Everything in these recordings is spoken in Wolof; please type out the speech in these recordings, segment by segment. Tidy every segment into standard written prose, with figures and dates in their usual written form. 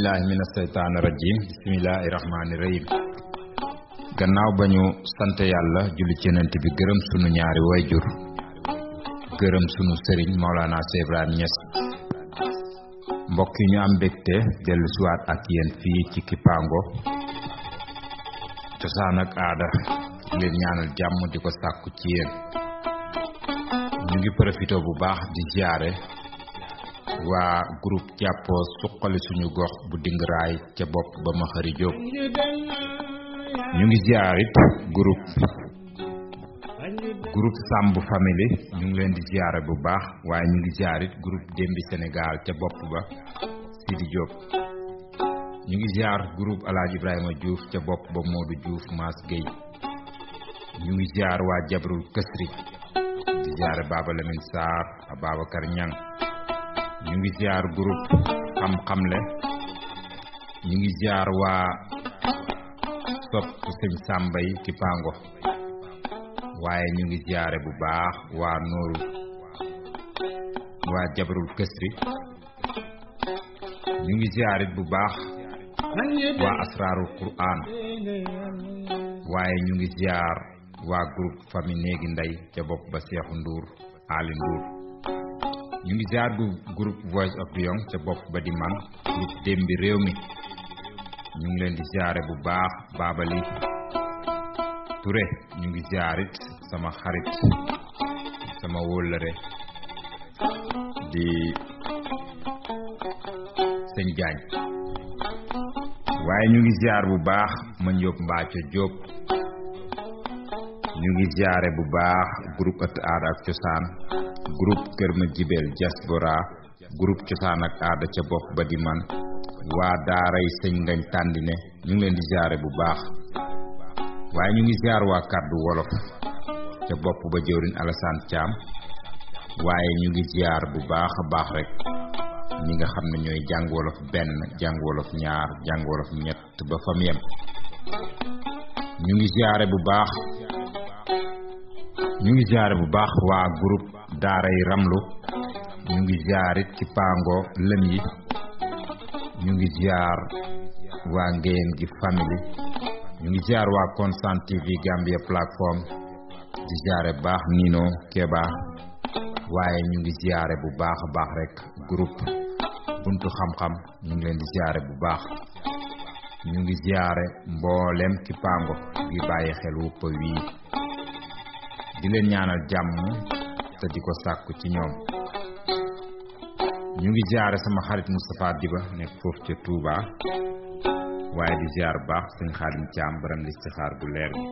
billahi minas seytaani rajim bismillahi rahmaani rahim gannaaw ba ñu sant yàlla julli ci yonent bi gërëm sunu ñaari wayjur gërëm sunu sëriñ Maulana Cheikh Ibrahima Niass mbokk yi ñu am mbégte dellu siwaat ak yéen fii ci Kipango cosaan ak aada leen ñaanal jàmm di ko sàkku ci yéen ñu ngi profité bu baax di ziare waa groupe jàppoo suqali suñu gox bu Dingiraay ca bopp ba ma xëri Jóob ñu ngi ziarit groupe Samb family ñu ngi leen di ziare bu baax waaye ñu ngi ziarit groupe Dembi Sénégal ca bopp ba Sidi Diop ñu ngi ziar groupe Alaaji Ibrahima Diouf ca bopp ba Modou Diouf Mass Gueye ñu ngi ziar waa Jabrul Kësri di ziare Baba Lamine Sarr Babacar Ñang ñu ngi ziar groupe xam-xamle ñu ngi ziar waa sopp sëñ Sàmbay Kipango waaye ñu ngi ziare bu baax waa Nooru waa Jabrul Kësri ñu ngi ziarit bu baax waa Asrarul Quran waaye ñu ngi ziar waa groupe famille néegi ndey ca bopp ba Seexu Ndour Ali Ndour ñu ngi ziar groupe Voice of the Young ca bopp ba di man groupe Dembi réew mi ñu ngi leen di ziare bu baax Babali Touré ñu ngi ziarit sama xarit sama wóllëre di sëñ Jaañ waaye ñu ngi ziar bu baax ma Njóob Mbaaco Jóob ñu ngi ziare bu baax groupe ëtt aada ak cosaan groupe Kër Ma Jibel diaspora groupe cosaan ak aada ca bopp ba di man waa daaray sëñ Ngañ Tàndine ñu ngi leen di ziare bu baax waaye ñu ngi ziar waa kàddu wolof ca bopp ba jëwriñ Alassane Thiam waaye ñu ngi ziar bu baax a baax rek ñi nga xam ne ñooy jàng wolof benn jàng wolof ñaar jàng wolof ñett ba fam yem ñu ngi ziare bu baax waa groupe daaray ramlu ñu ngi ziarit ci Kipango lëm yi ñu ngi ziar waa Ngéyeen gi family ñu ngi ziar waa Constant TV Gambia plateforme di ziare baax Nino Keba waaye ñu ngi ziare bu baax a baax rek groupe buntu xam-xam ñu ngi leen di ziare bu baax ñu ngi ziare mboolem Kipango gi bàyyi xel wuppa wii di leen ñaanal jàmm te di ko sàkku ci ñoom ñu ngi ziare sama xarit Moustapha Diba nekk foofu ca Touba waaye di ziar baax sëñ Xaadim Caam baram listixaar bu leer bi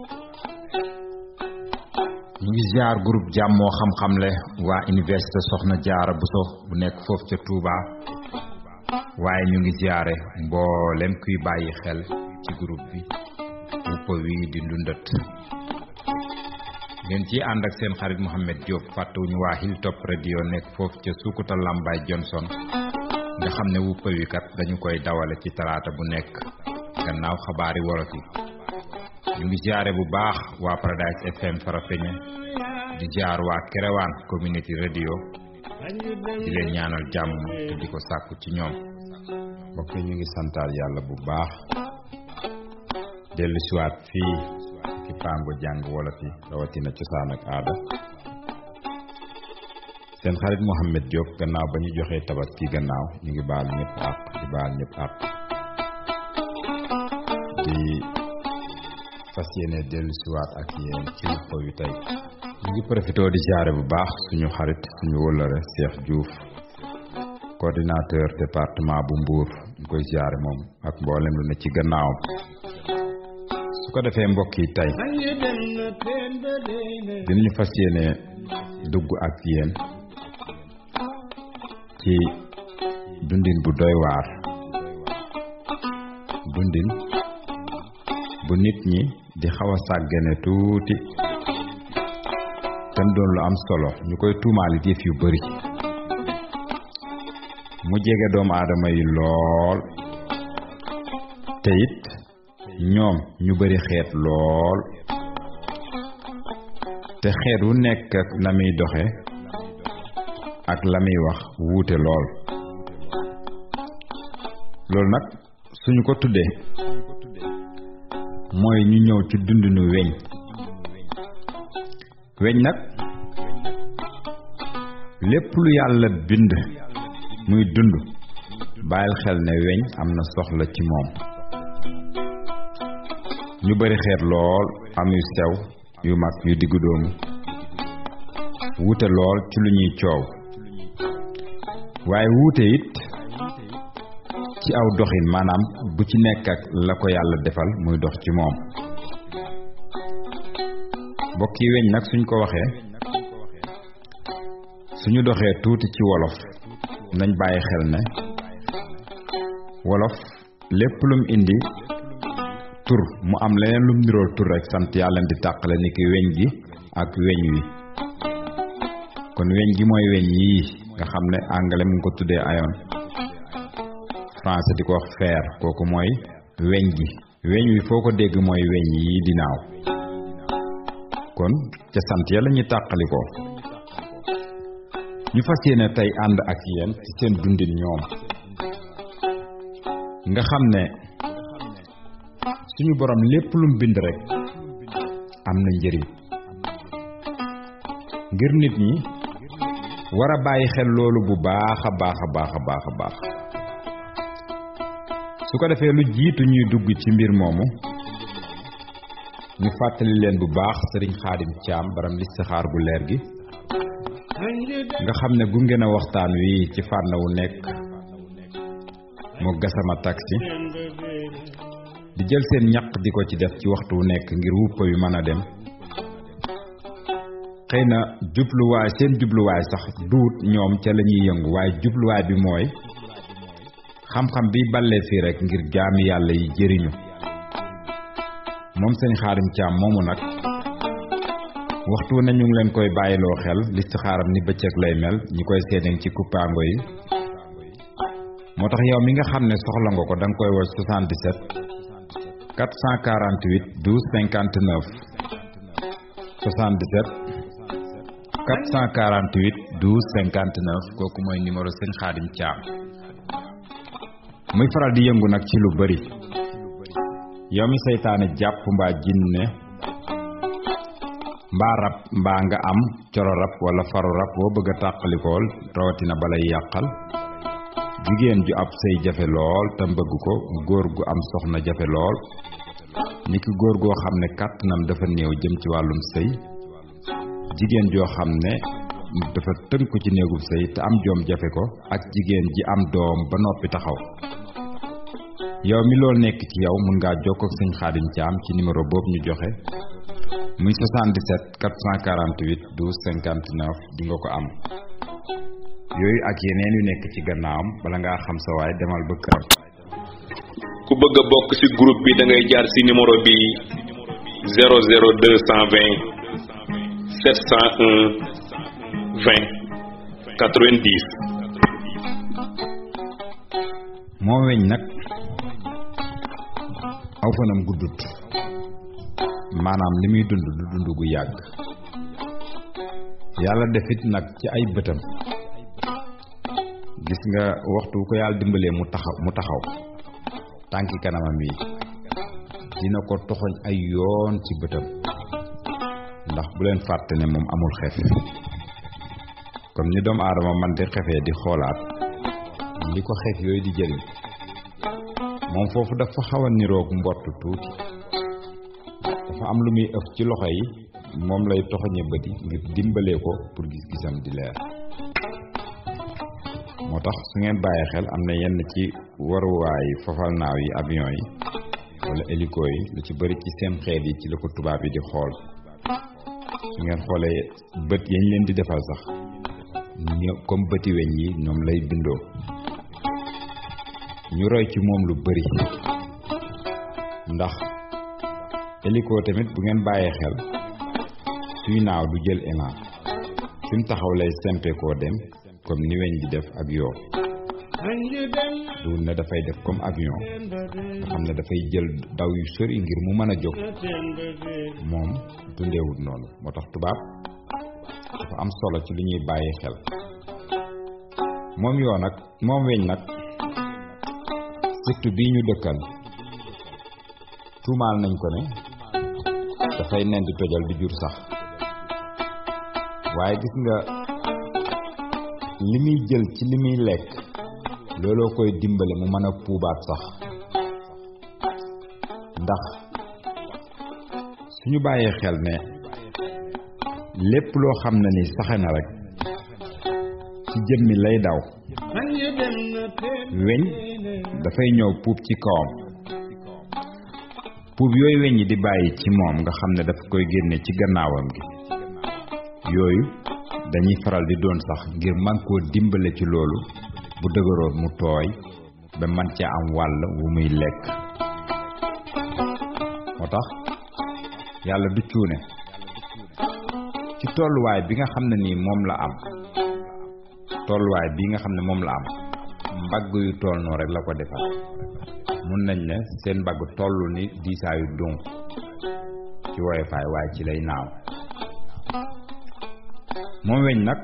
ñu ngi ziar groupe jàmmoo xam-xamle waa université Soxna Jaara Buso bu nekk foofu ca Touba waaye ñu ngi ziare mboolem kuy bàyyi xel ci groupe bi wuppa wii di ndundat ngeen ci ànd ak seen xarit Mohamed Diop fàttewuñu waa Hilltop radio nekk foofu ca Sukuta Lambaay Johnson nga xam ne wuppa wi kat dañu koy dawale ci talaata bu nekk gannaaw xabaari wolof yi ñu ngi ziare bu baax waa Paradise FM Farafeñe di ziar waa Kerewaan community radio di leen ñaanal jàmm te di ko sàkku ci ñoom mbokk ñu ngi santaal yàlla bu baax dellu siwaat fii Kipango jàng wolof yi rawatina cosaan ak aada seen xarit Mohamed Diop gannaaw ba ñu joxee tabaski gannaaw ñu ngi baal ñëpp àq di baal ñëpp àq di fas yéene dellu siwaat ak yéen ci wuppa wi tey ñu ngi profité di ziare bu baax suñu xarit suñu wëllëre Cheikh Diouf coordinateur département bu Mbour ñu koy ziare moom ak mboolem lu ne ci gannaawam su ko defee mbokk yi tey dinañu fas yéene dugg ak yéen ci dundin bu doy waar dundin bu nit ñi di xaw a sàggane tuuti tam doon lu am solo ñu koy tuumaali yëf yu bari mu jege doomu aadama yi lool te it ñoom ñu bari xeet lool te xeet wu nekk ak la muy doxe ak la muy wax wuute lool loolu nag suñu ko tuddee mooy ñu ñëw ci dundinu weñ. weñ nag lépp lu yàlla bind muy dund bàyyil xel ne weñ am na soxla ci moom. ñu bari xeet lool, am yu sew, yu mag, yu diggu doomu, wuute lool ci lu ñuy coow, waaye wuute it ci aw doxin, maanaam bu ci nekk ak la ko yàlla defal muy dox ci moom. mbokk yi, weñ nag suñ ko waxee, suñu doxee tuuti ci wolof nañ bàyyi xel ne wolof lépp lum indi tur mu am leneen lum nirool tur rek sant yàlla di tàqale ni ki weñ gi ak weñ wi. kon weñ gi mooy weñ yii nga xam ne anglais mu ngi ko tuddee iron, français di ko wax fer, kooku mooy weñ gi. weñ wi foo ko dégg mooy weñ yii di naaw. kon ca sant yàlla ñu tàqali ko. ñu fas yéene tey ànd ak yéen ci seen dundin ñoom nga xam ne suñu borom lépp lum bind rek am na njëriñ ngir nit ñi war a bàyyi xel loolu bu baax a baax a baax a baax a baax. su ko defee lu jiitu ñuy dugg ci mbir moomu ñu fàttali leen bu baax sëriñ Xaadim Caam baram listixaar gu leer gi nga xam ne gunge na waxtaan wi ci fànn wu nekk moo Gassama taxi di jël seen ñaq di ko ci def ci waxtu wu nekk ngir wuppa wi mën a dem. xëy na jubluwaay seen jubluwaay sax duut ñoom ca la ñuy yëngu, waaye jubluwaay bi mooy xam-xam bi ballee fii rek ngir jaami yàlla yi jëriñu. moom sëñ Xaadim Caam moomu nag waxtu ne ñu ngi leen koy bàyyiloo xel, listixaaram ni bëccëg lay mel, ñi koy seeneen ci kuppaango yi. moo tax yow mi nga xam ne soxla nga ko da nga koy woo 77 448 12 59 77 448 12 59 kooku mooy numéro sëñ Xaadim Caam. muy faral di yëngu nag ci lu bari. yow mi seytaane jàpp mbaa jinne mbaa rab mbaa nga am coro rab wala faru rab boo bëgg a tàqalikool rawatina balay yàqal, jigéen ju ab sëy jafe lool te mbëgg ko, góor gu am soxna jafe lool, niki góor goo xam ne kàttanam dafa néew jëm ci wàllum sëy, jigéen joo xam ne dafa tënku ci néegub sëy te am joom jafe ko, ak jigéen ji am doom ba noppi taxaw. yow mi loolu nekk ci yow mun ngaa jokkoo ak sëñ Xaadim Caam ci numéro boobu ñu joxe muy 77 448 12 59 di nga ko am. yooyu ak yeneen yu nekk ci gannaawam bala ngaa xam sa waay demal ba këram. ku bëgg a bokk ci groupe bi da ngay jaar ci numéro bi 00220 701 20 90. moo weñ nag aw fanam guddut, maanaam li muy dund du dund gu yàgg. yàlla defit nag ci ay bëtam gis nga waxtu ko yàlla dimbalee mu taxaw tànki kanamam yi dina ko toxoñ ay yoon ci bëtam, ndax bu leen fàtte ne moom amul xef. comme ni doomu aadama man di xefee di xoolaat li ko xef yooyu di jëriñ, moom foofu dafa xaw a niroog mbott tuuti. dafa am lu muy ëf ci loxo yi, moom lay toxoñe bëti ngir dimbalee ko pour gis-gisam di leer. moo tax su ngeen bàyyi xel am na yenn ci waruwaay fafal naaw yi, avion yi wala hélico yi, lu ci bari ci seen xeet yi ci la ko tubaab yi di xool. su ngeen xoolee bët yañ leen di defal sax comme bëti weñ yi ñoom lay bindoo. ñu roy ci moom lu bari, ndax hélico tamit bu ngeen bàyyee xel suy naaw du jël élan, fi mu taxaw lay sempe koo dem comme ni weñ di def ak yoo. du ne dafay def comme avion nga xam ne dafay jël daw yu sori ngir mu mën a jóg. moom dundeewut noonu. moo tax tubaab dafa am solo ci li ñuy bàyyi xel. moom weñ nag surtout bii ñu dëkkal tuumaal nañ ko ne dafay nen di tojal di jur sax waaye gis nga li muy jël ci li muy lekk looloo koy dimbale mu mën a puubaat sax ndax suñu bàyyee xel ne lépp loo xam ne ni saxe na rek ci jëmmi lay daw weñ dafay ñëw puub ci kawam puub yooyu weñ yi di bàyyi ci moom nga xam ne dafa koy génne ci gannaawam gi yooyu dañuy faral di doon sax ngir man koo dimbale ci loolu bu dëgëroon mu tooy ba man ca am wàll wu muy lekk moo tax yàlla du cuune ci tolluwaay bi nga xam ne nii moom la am tolluwaay bi nga xam ne moom la am mbagg yu toll noo rek la ko defal mun nañ ne seen mbagg tollu ni diisaayu donc ci woyofaay waaye ci lay naaw moom weñ nag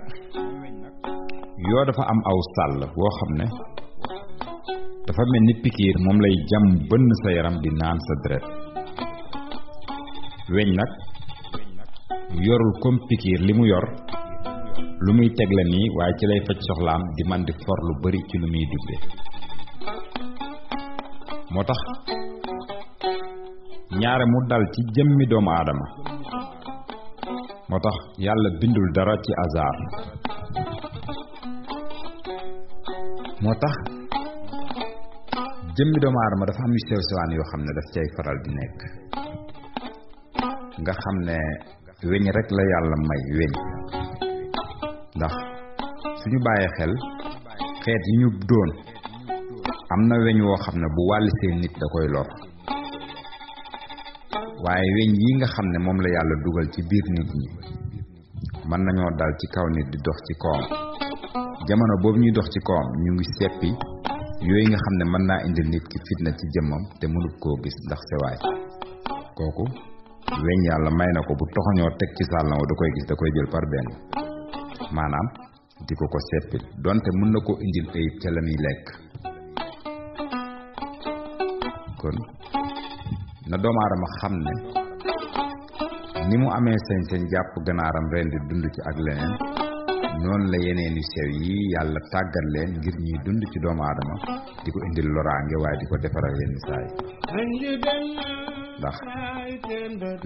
yoo dafa am aw sàll boo xam ne dafa mel ni pikiir moom lay jam bënn sa yaram di naan sa deret weñ nag yorul comme pikiir li mu yor lu muy teg la nii waaye ci lay faj soxlaam di man di for lu bari ci lu muy dunde moo tax ñaare mu dal ci jëmmi doomu aadama moo tax yàlla bindul dara ci hasard moo tax jëmmi doomu aadama dafa am yu sew sewaan yoo xam ne daf cay faral di nekk nga xam ne weñ rek la yàlla may weñ ndax suñu bàyyee xel xeet yi ñu doon am na weñ woo xam ne bu wàllisee nit da koy lor waaye weñ yi nga xam ne moom la yàlla dugal ci biir nit ñi mën nañoo dal ci kaw nit di dox ci kawam jamono boobu ñuy dox ci kawam ñu ngi seppi yooyu nga xam ne mën naa indil nit ki fitna ci jëmmam te mënut koo gis ndax sewaay kooku weñ yàlla may na ko bu toxañoo teg ci sàllam da koy gis da koy jël par benn maanaam di ko seppil donte mën na koo indil ayib ca la muy lekk kon na doomu aadama xam ne ni mu amee sañ-sañ jàpp ganaaram ren di dund ci ak leneen noonu la yeneen yu sew yi yàlla tàggat leen ngir ñuy dund ci doomu aadama di ko indil loraange waaye di ko defaral yenn saay ndax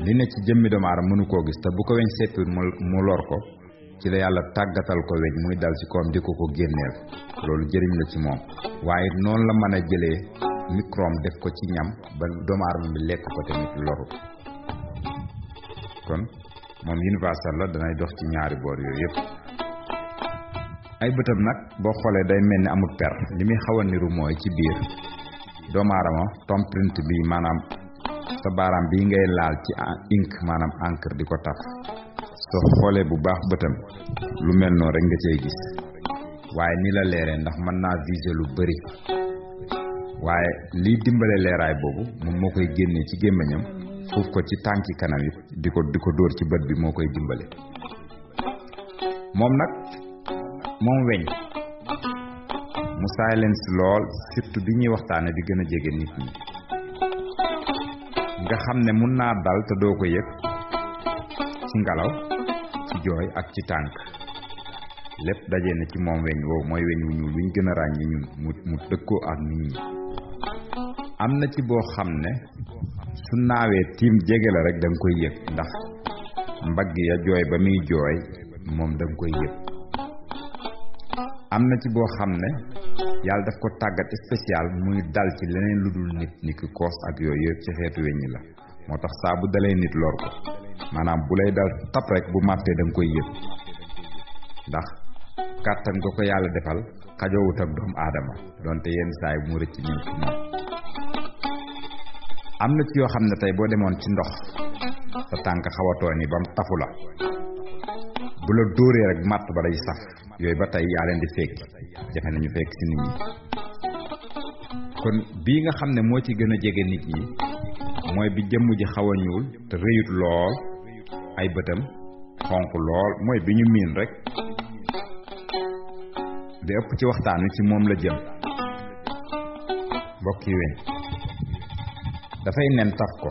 li ne ci jëmmi doomu aadama mënu koo gis te bu ko weñ seppi mu lor ko ci la yàlla tàggatal ko weñ muy dal ci koom di ko génneel loolu jëriñ la ci moom waaye noonu la mën a jëlee microbe def ko ci ñam ba doomu aadama bi lekk ko tamit loru kon moom universel la danay dox ci ñaari boor yooyu yëpp ay bëtam nag boo xoolee day mel ni amul per li muy xaw a niru mooy ci biir doomu aadama thumbprint bi maanaam sa baaraam bii ngay laal ci ink maanaam encre di ko taf soo xoolee bu baax bëtam lu mel noonu rek nga cey gis waaye ni la leeree ndax mën naa viser lu bari waaye liy dimbale leeraay boobu moom moo koy génnee ci gémmiñam fuuf ko ci tànki kanam it di ko dóor ci bët bi moo koy dimbale moom nag moom weñ mu silence lool surtout bi ñuy waxtaane di gën a jege nit ñi nga xam ne mun naa dal te doo ko yëg ci ngelaw ci jooy ak ci tànk lépp daje na ci moom weñ woowu mooy weñ wu ñuul wiñ gën a ràññi ñun mu dëkkoo ak nit ñi am na ci boo xam ne su naawee tiim jege la rek da nga koy yëg ndax mbagg ya jooy ba muy jooy moom da nga koy yëg am na ci boo xam ne yàlla daf ko tàggat spécial muy dal ci leneen lu dul nit ni ki koos ak yooyu yëpp ci xeetu weñ ñi la moo tax saa bu dalee nit lor ko maanaam bu lay dal tap rek bu màttee da nga koy yëg ndax kàttan nga ko yàlla defal xajoowut ak doomu aadama donte yenn saay mu rëcc ñëw ci moom am na ci yoo xam ne tey boo demoon ci ndox sa tànk xaw a tooy ni ba mu tafu la bu la dóoree rek màtt ba day saf yooyu ba tey yaa leen di fekki jafe nañu fekk ci nit ñi kon bii nga xam ne moo ci gën a jege nit ñi mooy bi jëmm ji xaw a ñuul te rëyut lool ay bëtam xonq lool mooy bi ñu miin rek bi ëpp ci waxtaan wi ci moom la jëm mbokk yi weñ dafay nen taf ko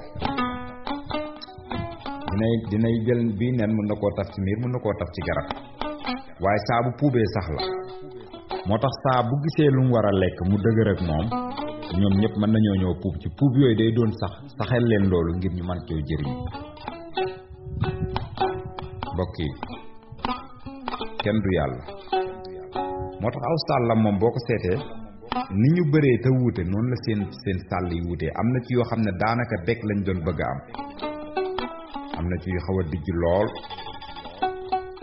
dinay jël bii nen mën na koo taf ci miir mën na koo taf ci garab waaye saa bu puubee sax la moo tax saa bu gisee lu mu war a lekk mu dëgër ak moom ñoom ñëpp mën nañoo ñëw puub ci puub yooyu day doon saxel leen loolu ngir ñu mën coo jëriñ mbokk yi kenn du yàlla moo tax aw sàllam moom boo ko seetee ni ñu bëree te wuute noonu la seen sàll yi wuutee am na ci yoo xam ne daanaka bekk lañ doon bëgg a am na ci yu xaw a dijj lool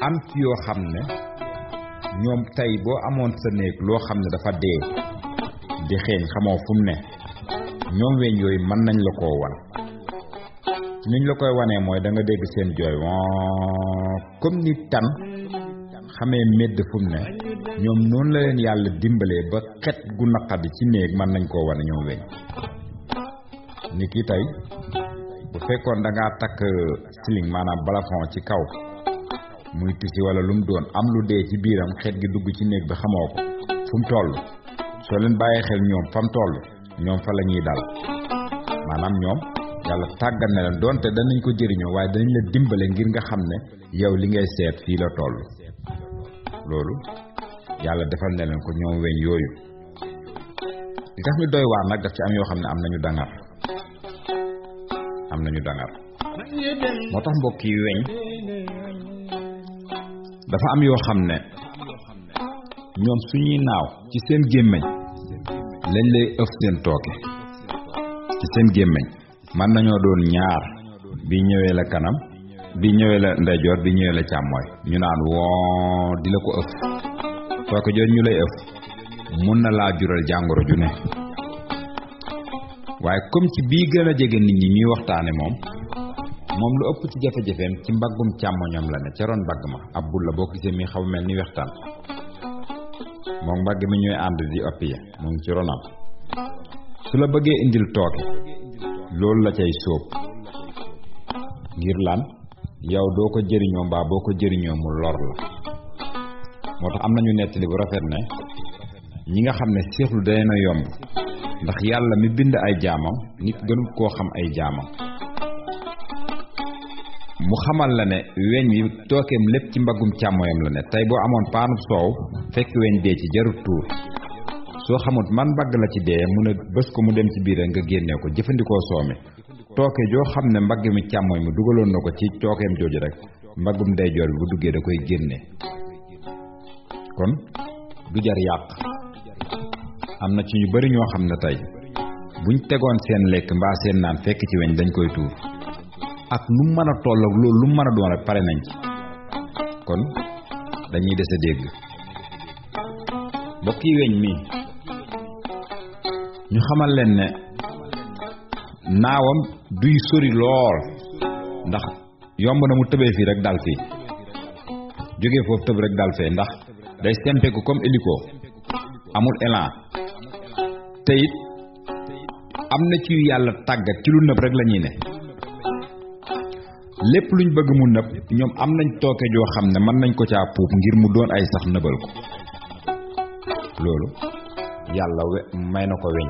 am ci yoo xam ne ñoom tey boo amoon sa néeg loo xam ne dafa dee di xeeñ xamoo fu mu ne ñoom weñ yooyu mën nañ la koo wan niñ la koy wanee mooy da nga dégg seen jooy comme ni tan xamee medd fu mu ne ñoom noonu la leen yàlla dimbalee ba xet gu naqadi ci néeg mën nañ koo wane ñoom weñ ni ki tey bu fekkoon da ngaa takk ceiling maanaam balafon ci kaw muy tisi wala lu mu doon am lu dee ci biiram xet gi dugg ci néeg bi xamoo ko fu mu toll soo leen bàyyee xel ñoom fa mu toll ñoom fa la ñuy dal maanaam ñoom yàlla tàggat na leen doonte danañ ko jëriñoo waaye danañ la dimbale ngir nga xam ne yow li ngay seet fii la toll loolu yàlla defal na leen ko ñoom weñ yooyu li tax ñu doy waar nag daf ci am yoo xam ne am nañu dangar moo tax mbokk yi weñ dafa am yoo xam ne ñoom suñuy naaw ci seen gémmiñ lañ lay ëf seen tooke ci seen gémmiñ mën nañoo doon ñaar bi ñëwee la kanam bi ñëwee la ndeyjoor bi ñëwee la càmmooy ñu naan woo di la ko ëf tooke jooju ñu lay ëf mun na laa jural jàngoro ju ne waaye comme ci bii gën a jege nit ñi ñuy waxtaane moom lu ëpp ci jafe-jafeem ci mbaggum càmmoñam la ne ca ron mbagg ma ab bul la boo gisee mi xaw mel ni wextaan moom mbagg mi ñooy ànd di ëpp ya mu ngi ci ronam su la bëggee indil tooke loolu la cay sóob ngir lan yow doo ko jëriñoo mbaa boo ko jëriñoo mu lor la moo tax am nañu nettali bu rafet ne ñi nga xam ne seexlu day na yomb ndax yàlla mi bind ay jaamam nit gënul koo xam ay jaamam mu xamal la ne weñ wi tookeem lépp ci mbaggum càmmoyam la ne tey boo amoon paanub soow fekk weñ dee ci jarut tuur soo xamut man mbagg la ci dee mun a bës ko mu dem ci biir nga génnee ko jëfandikoo soow mi tooke joo xam ne mbagg mi càmmoñ mi dugaloon na ko ci tookeem jooju rek mbaggum ndeyjoor bi bu duggee da koy génne kon du jar yàq am na ci ñu bari ñoo xam ne tey buñ tegoon seen lekk mbaa seen naan fekk ci weñ dañ koy tuur ak nu mën a toll ak loolu lu mën a doon rek pare nañ ci kon dañuy dese dégg mbokk yi weñ mi ñu xamal leen ne naawam duy sori lool ndax yomb na mu tëbee fii rek dal fii jógee foofu tëb rek dal fee ndax day sempeeku comme hélico amul élan te it am na ci yàlla tàggat ci lu nëb rek la ñuy ne lépp luñ bëgg mu nëb ñoom am nañ tooke joo xam ne mën nañ ko caa puub ngir mu doon ay sax nëbal ko loolu yàlla may na ko weñ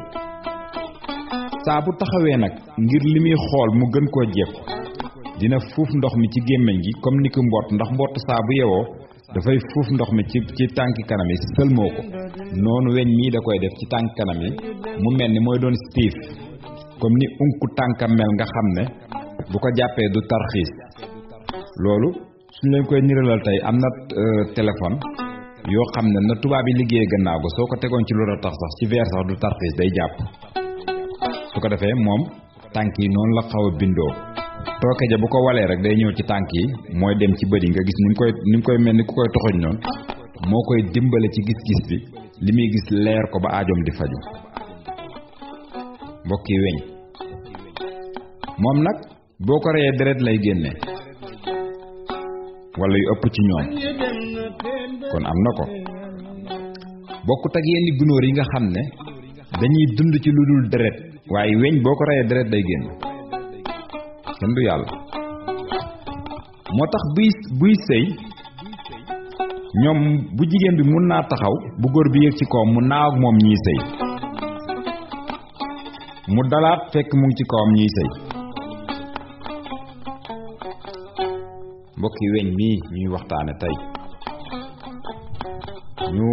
saa bu taxawee nag ngir li muy xool mu gën koo jekku dina fuuf ndox mi ci gémmiñ gi comme ni ko mbott ndax mbott saa bu yewoo dafay fuuf ndox mi ci tànki kanam yi sëlmoo ko noonu weñ mii da koy def ci tànki kanam yi mu mel ni mooy doon stiif comme ni unku tànkam mel nga xam ne bu ko jàppee du tarxiis loolu suñ leen koy niralal tey am na téléphone yoo xam ne na tubaab yi liggéeyee gannaaw ga soo ko tegoon ci loolu tax sax ci verre sax du tarxiis day jàpp su ko defee moom tànk yi noonu la xaw a bindoo tooke ja bu ko walee rek day ñëw ci tànk yi mooy dem ci bët yi nga gis ni mu koy mel ni ku koy toxoñ noonu moo koy dimbale ci gis-gis bi li muy gis leer ko ba aajoom di faju mbokk yi weñ moom nag boo ko reyee deret lay génne wala yu ëpp ci ñoom kon am na ko bokkut ak yenn gunóor yi nga xam ne dañuy dund ci lu dul deret waaye weñ boo ko reyee deret day génn kenn du yàlla moo tax buy sëy ñoom bu jigéen bi mun naa taxaw bu góor bi yëg ci kawam mu naaw ak moom ñiy sëy mu dalaat fekk mu ngi ci kawam ñuy sëy mbokki weñ mii ñuy waxtaane tey ñu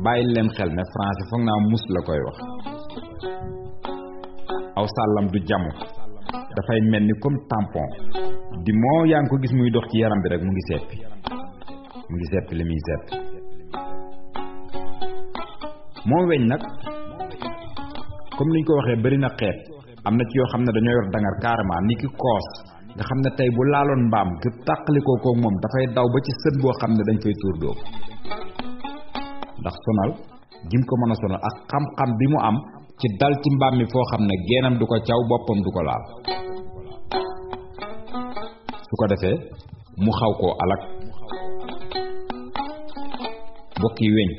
bàyyi leen xel ne français foog naa mus la koy wax aw sàllam du jamu dafay mel ni comme tampon di moo yaa ngi ko gis muy dox ci yaram bi rek mu ngi seppi li muy seppi moo weñ nag comme niñ ko waxee bari na xeet am na ci yoo xam ne dañoo yor dangar carrément ni ki koos nga xam ne tey bu laaloon mbaam gë tàqalikoo koog moom dafay daw ba ci sën boo xam ne dañ koy tuur dóom ndax sonal jim ko mën a sonal ak xam-xam bi mu am ci dal ci mbaam mi foo xam ne geenam du ko caw boppam du ko laal su ko defee mu xaw koo alak mbokk yi weñ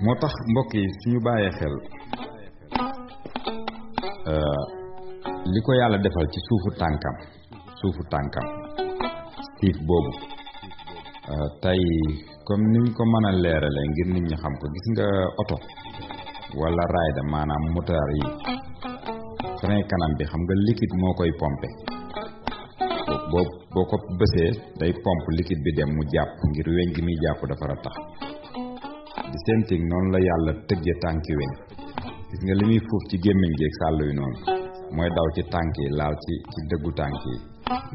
moo tax mbokk yi suñu bàyyee xel li ko yàlla defal ci suufu tànkam siif boobu tey comme niñ ko mën a leerale ngir nit ñi xam ko gis nga oto wala rayda maanaam moteur yi frein kanam bi xam nga liquide moo koy pompe boo ko bësee day pompe liquide bi dem mu jàpp ngir weñ gi muy jàpp dafa tax di sentig noonu la yàlla tëgge tànki weñ gis nga li muy fuuf ci gémmiñ gi ak sàll yu noonu mooy daw ci tànk yi laal ci dëggu tànk yi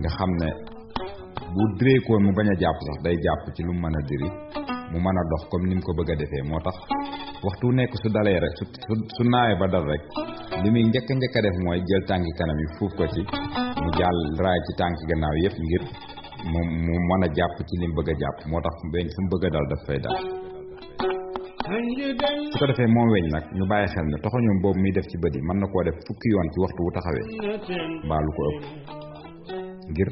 nga xam ne bu direekoon mu bañ a jàpp sax day jàpp ci lu mu mën a diri mu mën a dox comme ni mu ko bëgg a defee moo tax waxtu nekk su dalee rek su naawee ba dal rek li muy njëkk a def mooy jël tànki kanam yi fuuf ko ci mu jàll raay ci tànki gannaaw yëpp ngir mu mën a jàpp ci li mu bëgg a jàpp moo tax weñ fu mu bëgg a dal daf fay dal su ko defee moom weñ nag ñu bàyyi xel ne toxoñoom boobu muy def ci bët yi mën na koo def fukki yoon ci waxtu wu taxawee mbaa lu ko ëpp ngir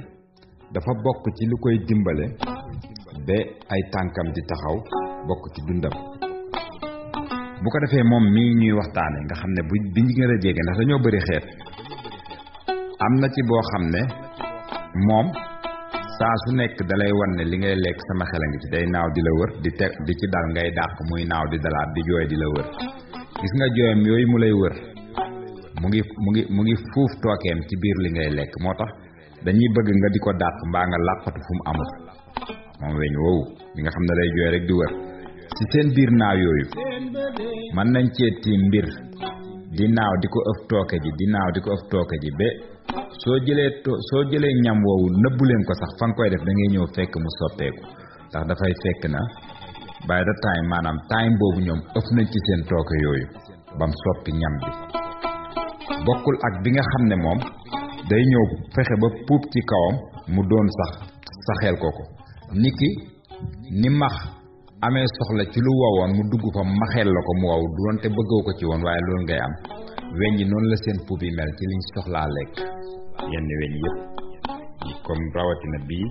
dafa bokk ci lu koy dimbale ba ay tànkam di taxaw bokk ci dundam bu ko defee moom mii ñuy waxtaane nga xam ne bi ñu gën a jege ndax dañoo bëri xeet am na ci boo xam ne moom saa su nekk dalay wan ne li ngay lekk sama xel a ngi ci day naaw di la wër di ci dal ngay dàq muy naaw di dalaat di jooy di la wër gis nga jooyam yooyu mu lay wër mu ngi fuuf tookeem ci biir li ngay lekk moo tax dañuy bëgg nga di ko dàq mbaa nga làqatu fu mu amul moom weñ woowu mi nga xam ne day jooy rek di wër ci seen biir naaw yooyu mën nañ cee tiim mbir di naaw di ko ëf tooke ji di naaw di ko ëf tooke ji ba soo jëlee ñam woowu nëbbu leen ko sax fa nga koy def da ngay ñëw fekk mu soppeeku ndax dafay fekk na by the time maanaam time boobu ñoom ëf nañ ci seen tooke yooyu bam soppi ñam bi bokkul ak bi nga xam ne moom day ñëw fexe ba puub ci kawam mu doon saxeel ko niki ni max amee soxla ci lu wowoon mu dugg fa maxeel la ko mu wow doonte bëggoo ko ci woon waaye loolu ngay am weñ yi noonu la seen puub yi mel ci liñ soxlaa lekk yenn weñ yëpp comme rawatina bii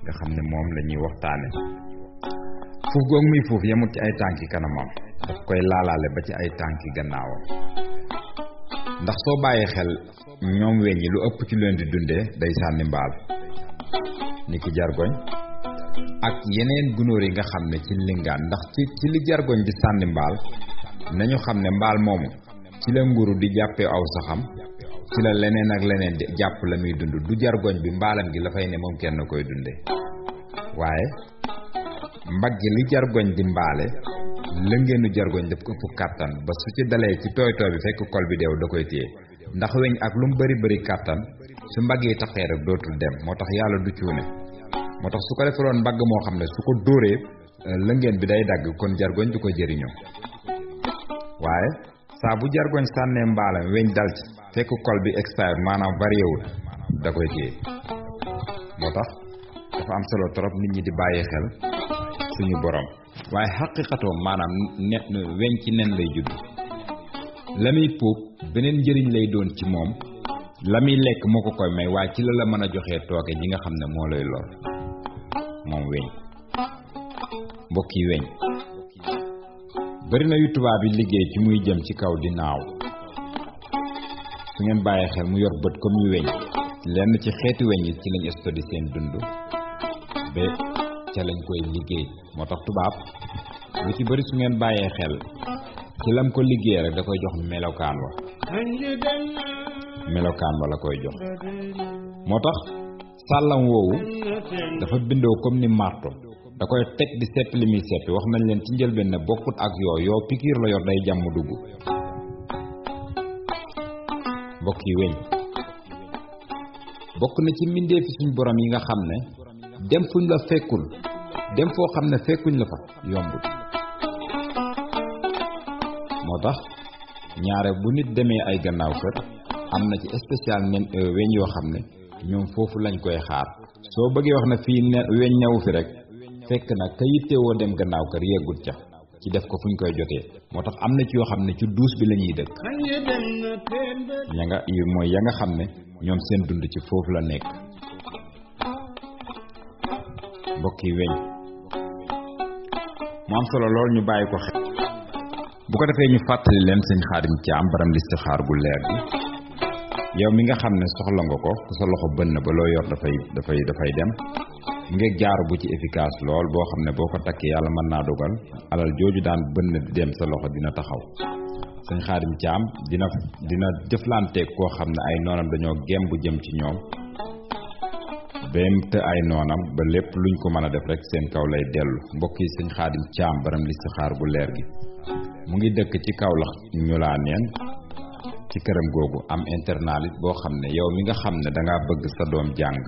nga xam ne moom la ñuy waxtaane fuuf goog muy fuuf yemut ci ay tànki kanamam daf koy laalaale ba ci ay tànki gannaawam ndax soo bàyyee xel ñoom weñ yi lu ëpp ci leen di dundee day sànni mbaal ni ki jargoñ ak yeneen gunóor yi nga xam ne ci lingaan ndax ci li jargoñ di sànni mbaal nañu xam ne mbaal moomu ci la nguru di jàppee aw saxam ci la leneen ak leneen di jàpp la muy dund du jargoñ bi mbaalam gi la fay ne moom kenn koy dunde waaye mbagg li jargoñ di mbaale lëngeenu jargoñ daf ko ëpp kàttan ba su ci dalee ci tooy tooy bi fekk kol bi deew da koy téye ndax weñ ak lu mu bari kàttan su mbagg yi taxee rek dootul dem moo tax yàlla du cuune moo tax su ko defaroon mbagg moo xam ne su ko dóoree lëngeen bi day dagg kon jargoñ du ko jëriñoo waaye saa bu jargoñ sànnee mbaalam weñ dal ci fekk kol bi expire maanaam varié wul da koy téye moo tax dafa am solo trop nit ñi di bàyyi xel suñu borom waaye xaqiqatoo maanaam weñ ci nen lay judd la muy puub beneen njëriñ lay doon ci moom la muy lekk moo ko koy may waaye ci la mën a joxee tooke ji nga xam ne moo lay lor moom weñ mbokk yi weñ bari na yu tubaab yi liggéey ci muy jëm ci kaw di naaw su ngeen bàyyee xel mu yor bët comme yu weñ lenn ci xeeti weñ yi ci lañ stodi seen dund ba ca lañ koy liggéey moo tax tubaab lu ci bari su ngeen bàyyee xel ci lam ko liggéey rek da koy jox melokaan wa la koy jox moo tax sàllam woowu dafa bindoo comme ni marto da koy teg di sepp li muy seppi wax nañ leen ci njëlbeen ne bokkut ak yoo pikiir la yor day jàmm dugg mbokk yi weñ bokk na ci mbindee fi suñ borom yi nga xam ne dem fuñ la fekkul dem foo xam ne fekkuñ la fa yombul moo tax ñaare bu nit demee ay gannaaw kër am na ci spécial weñ yoo xam ne ñoom foofu lañ koy xaar soo bëggee wax na fii weñ newu fi rek fekk na ka yittewoo dem gannaaw kër yeggut ca ci def ko fuñ koy jotee moo tax am na ci yoo xam ne ci duus bi la ñuy dëkk mooy ya nga xam ne ñoom seen dund ci foofu la nekk mbokk yi weñ mu am solo lool ñu bàyyi ko xel bu ko defee ñu fàttali leen sëñ Xaadim Caam baram listixaar gu leer gi yow mi nga xam ne soxla nga ko ku sa loxo bënn ba loo yor dafay dem nga jaar bu ci efficace lool boo xam ne boo ko takkee yàlla mën naa dogal alal jooju daan bënn di dem sa loxo dina taxaw sëñ Xaadim Caam dina jëflanteeg koo xam ne ay noonam dañoo gem bu jëm ci ñoom bem te ay noonam ba lépp luñ ko mën a def rek seen kaw lay dellu mbokk yi sëñ Xaadim Caam baram listixaar gu leer gi mu ngi dëkk ci Kaolack ñu laa neen ci këram googu am internat boo xam ne yow mi nga xam ne dangaa bëgg sa doom jàng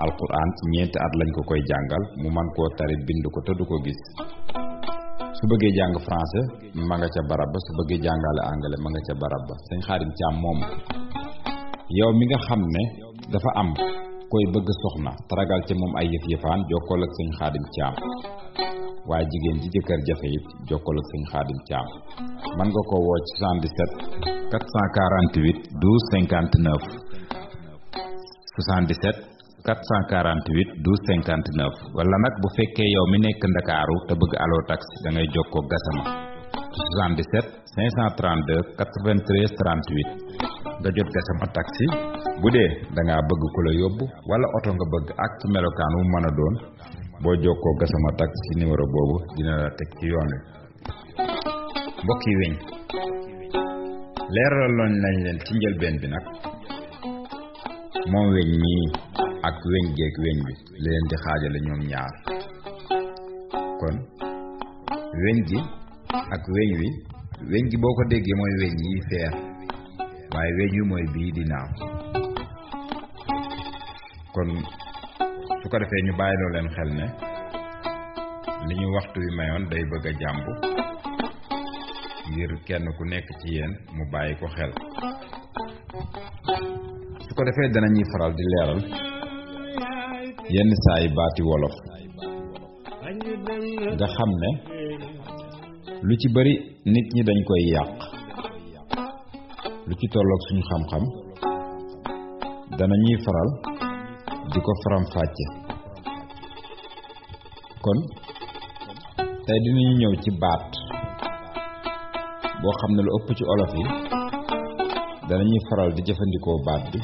alquran ci 4 at lañ ko koy jàngal mu man koo tari bind ko te du ko gis su bëggee jàng français ma nga ca barab ba su bëggee jàngale anglais ma nga ca barab ba sëñ Xaadim Caam moom yow mi nga xam ne dafa am koy bëgg soxna taragal ca moom ay yëf-yëfaan jokkool ak sëñ Xaadim Caam waaye jigéen ji jëkkër jafe it jokkool ak sëñ Xaadim Caam man nga ko woo ci 77 448 12 59 77 448 12 59 wala nag bu fekkee yow mi nekk Ndakaaru te bëgg Allo Taxi da ngay jokkoo Gassama 77 532 93 38 nga jot Gassama taxi bu dee da ngaa bëgg ku la yóbbu wala oto nga bëgg ak ci melokaan wu mën a doon boo jokkoo Gassama taxi ci numéro boobu dina la teg ci yoon wi mbokk yi weñ leeraloon nañ leen ci njëlbeen bi nag moom weñ mii ak weñ geeg weñ bi leen di xaajale ñoom ñaar kon weñ gi ak weñ wi weñ gi boo ko déggee mooy weñ yi feer waaye weñ wi mooy bii di naaw kon su ko defee ñu bàyyiloo leen xel ne li ñu waxtu wi mayoon day bëgg a jàmb ngir kenn ku nekk ci yéen mu bàyyi ko xel su ko defee danañuy faral di leeral yenn saa yi baati wolof nga xam ne lu ci bari nit ñi dañ koy yàq lu ci tolloog suñu xam-xam danañuy faral di ko faram fàcce kon tey dinañu ñëw ci baat boo xam ne lu ëpp ci olof yi danañuy faral di jëfandikoo baat bi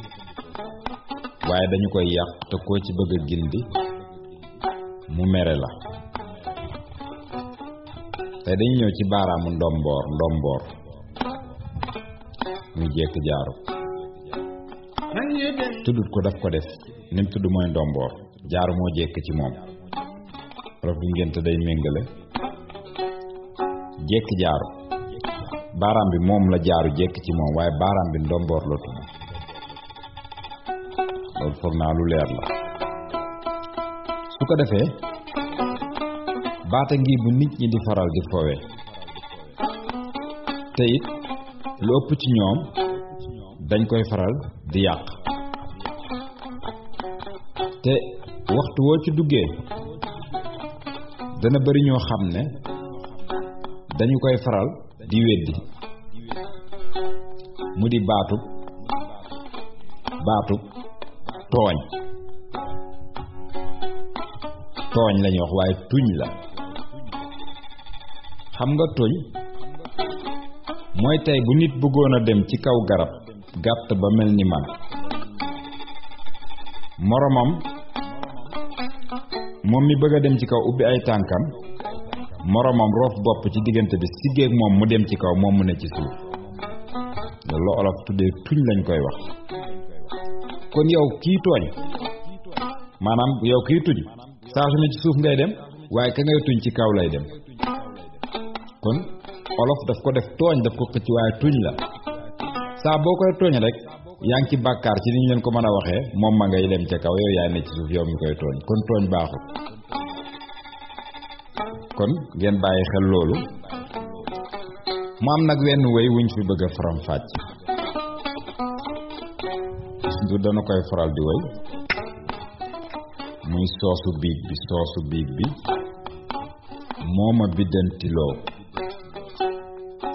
waaye dañu koy yàq te koo ci bëgg a gindi mu mere la tey dañu ñëw ci baaraamu ndomboor muy jekk jaaru tuddut ko daf ko def nim tudd mooy ndomboor jaaru moo jekk ci moom olof du ngénte day méngale jekk jaaru baaraam bi moom la jaaru jekk ci moom waaye baaraam bi ndomboor la tudd loolu foog naa lu leer la su ko defee baata ngi bu nit ñi di faral di fowe te it lu ëpp ci ñoom dañ koy faral di yàq te waxtu woo ci duggee dana bari ñoo xam ne dañu koy faral di weddi mu di baatub tooñ lañuy wax waaye tuñ la xam nga tuñ mooy tey bu nit bëggoon a dem ci kaw garab gàtt ba mel ni man moromam moom mi bëgg a dem ci kaw ubbi ay tànkam moromam roof bopp ci diggante bi siggeeg moom mu dem ci kaw moom mu ne ci suuf loolu olof tuddee tuñ lañ koy wax. kon yow kii tooñ maanaam yow kii tuñ saa su ne ci suuf ngay dem waaye ka ngay tuñ ci kaw lay dem kon olof daf ko def tooñ daf ko xëcc waaye tuñ la saa boo koy tooñ rek yaa ngi ci bàkkaar ci ni ñu leen ko mën a waxee moom ma ngay dem ca kaw yow yaa ne ci suuf yow mi koy tooñ kon tooñ baaxul. kon ngeen bàyyi xel loolu mu am nag wenn way wuñ fi bëgg a faram fàcc du dana koy faral di way muy soosu biig bi mooma biddantiloo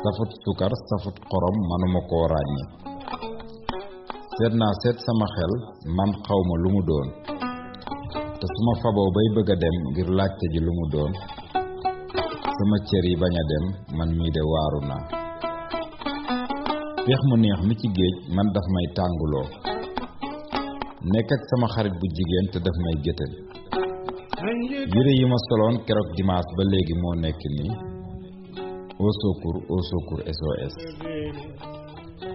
safut sukar safut xorom manuma koo ràññe seet naa seet sama xel man xawma lu mu doon te su ma faboo bay bëgg a dem ngir laajte ji lu mu doon sama cër yi bañ a dem man mii de waaru naa peex mu neex mi ci géej man daf may tànguloo nekk ak sama xarit bu jigéen te daf may géttal yére yi ma soloon keroog dimanche ba léegi moo nekk nii au secours SOS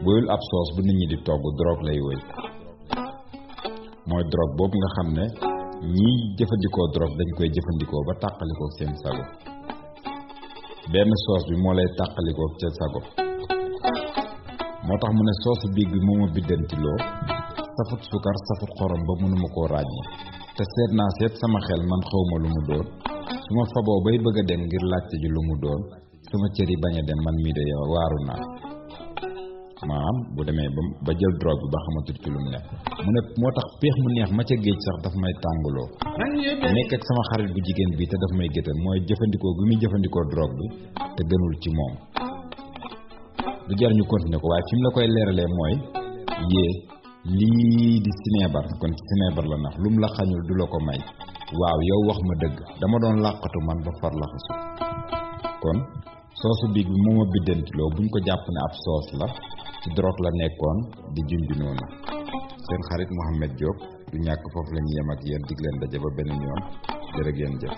boyul ab soos bu nit ñi di togg drogue lay woy mooy drogue boobu nga xam ne ñiy jëfandikoo drogue dañ koy jëfandikoo ba tàqalikoo seen sago benn soos bi moo lay tàqalikoo ca sago moo tax mu ne soosu biig bi moo ma biddantiloo safut sukar safut xorom ba mënuma koo ràññee te seet naa seet sama xel man xawma lu mu doon su ma faboo bay bëgg a dem ngir laajte ji lu mu doon sama cër yi bañ a dem man mii de yow waaru naa maanaam bu demee ba jël drogue bi ba xamatul ci lu mu nekk mu ne moo tax peex mu neex ma ca géej sax daf may tànguloo nekk ak sama xarit bu jigéen bi te daf may géttal mooy jëfandikoo bi muy jëfandikoo drogue bi te gënul ci moom du jar ñu continuer ko waaye fi mu la koy leeralee mooy yée lii di sineebar kon ci sineebar la nax lu mu la xañul du la ko may waaw yow wax ma dëgg dama doon làqatu man ba far laxasu kon soosu biig bi moo ma biddantiloo buñ ko jàpp ne ab soos la ci drogue la nekkoon di junj noonu seen xarit Mouhamed Diop du ñàkk foofu la ñu yem ak yéen dig leen daje ba beneen yoon jërë ngeen jëf